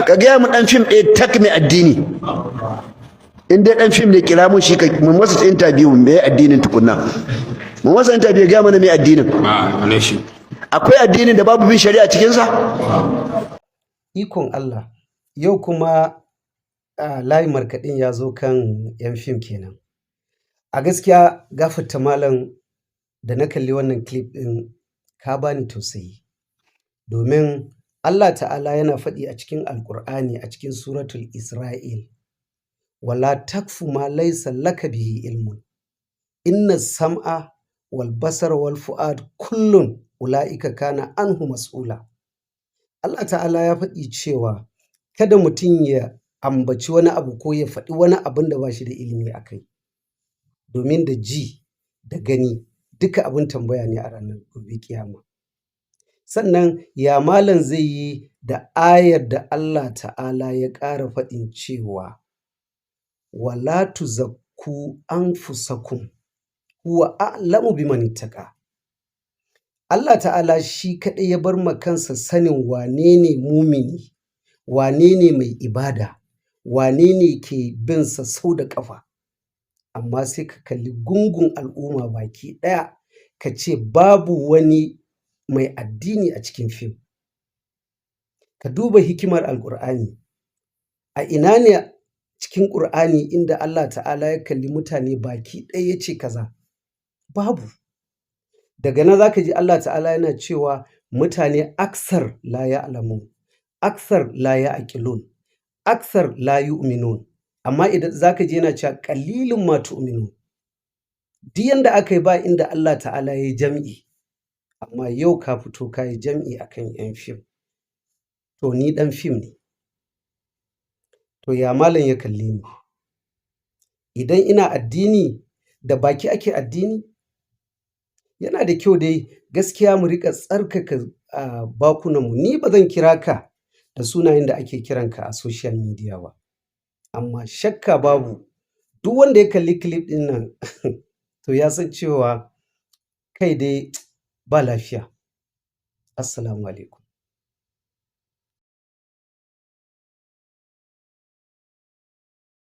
Ka gaya mu dan fim ɗaya tak mai addini. In dai dan fim ne, kira mun shi, mu masa interview, me addinin tukunna. Mu masa interview, ga mana me addinin. Ba wane shi. Akwai addinin da babu bin shari'a cikin sa? Ikon Allah, yau kuma layin markaɗin ya zo kan 'yan fim kenan. A gaskiya, gafarta malam, da na kalli wannan clip ɗin, ka bani tausayi. Domin Allah Ta'ala yana faɗi a cikin Alƙur'ani, a cikin Suratul Isra'il: "Wala taqfu ma laysa laka bihi ilmun inna sam'a wal basara wal fu'ad kullun ula'ika kana anhu mas'ula." Allah Ta'ala ya faɗi cewa kada mutum ya ambaci wani abu ko ya faɗi wani abun da ba shi da ilimi a kai. Domin da ji da gani duka abin tambaya ne a ranar gobe kiyama. Sannan ya malam zai yi da ayar da Allah Ta'ala ya ƙara faɗin cewa: "Wala tuzakku anfusakum huwa a'lamu biman ittaqa." Allah Ta'ala shi kaɗai ya bar ma kansa sanin wane ne mumini, wane ne mai ibada, wane ne ke bin sa sau da ƙafa. Amma sai ka kalli gungun al'umma baki ɗaya, ka ce babu wani mai addini a cikin fim. Ka duba hikimar Alƙur'ani. A ina ne cikin Ƙur'ani inda Allah Ta'ala ya kalli mutane baki ɗaya ya ce kaza? Babu. Daga nan za ka ji Allah Ta'ala yana cewa mutane aksar la ya'lamun, aksar la ya'qilun, aksar la yu'minun. Amma idan za ka ji yana cewa qalilun ma tu'minun. Duk yanda aka yi, ba inda Allah Ta'ala ya yi jam'i. Amma yau ka fito ka yi jam'i a kan 'yan fim. To, ni ɗan fim ne. To, ya malam ya kalle ni? Idan ina addini, da baki ake addini? Yana da kyau dai gaskiya mu riƙa tsarkaka bakunanmu. Ni ba zan kira ka da sunayen da ake kiranka a social media ba. Amma shakka babu, duk wanda ya kalli clip ɗin nan, to ya san cewa kai dai ba lafiya. Assalamu alaikum.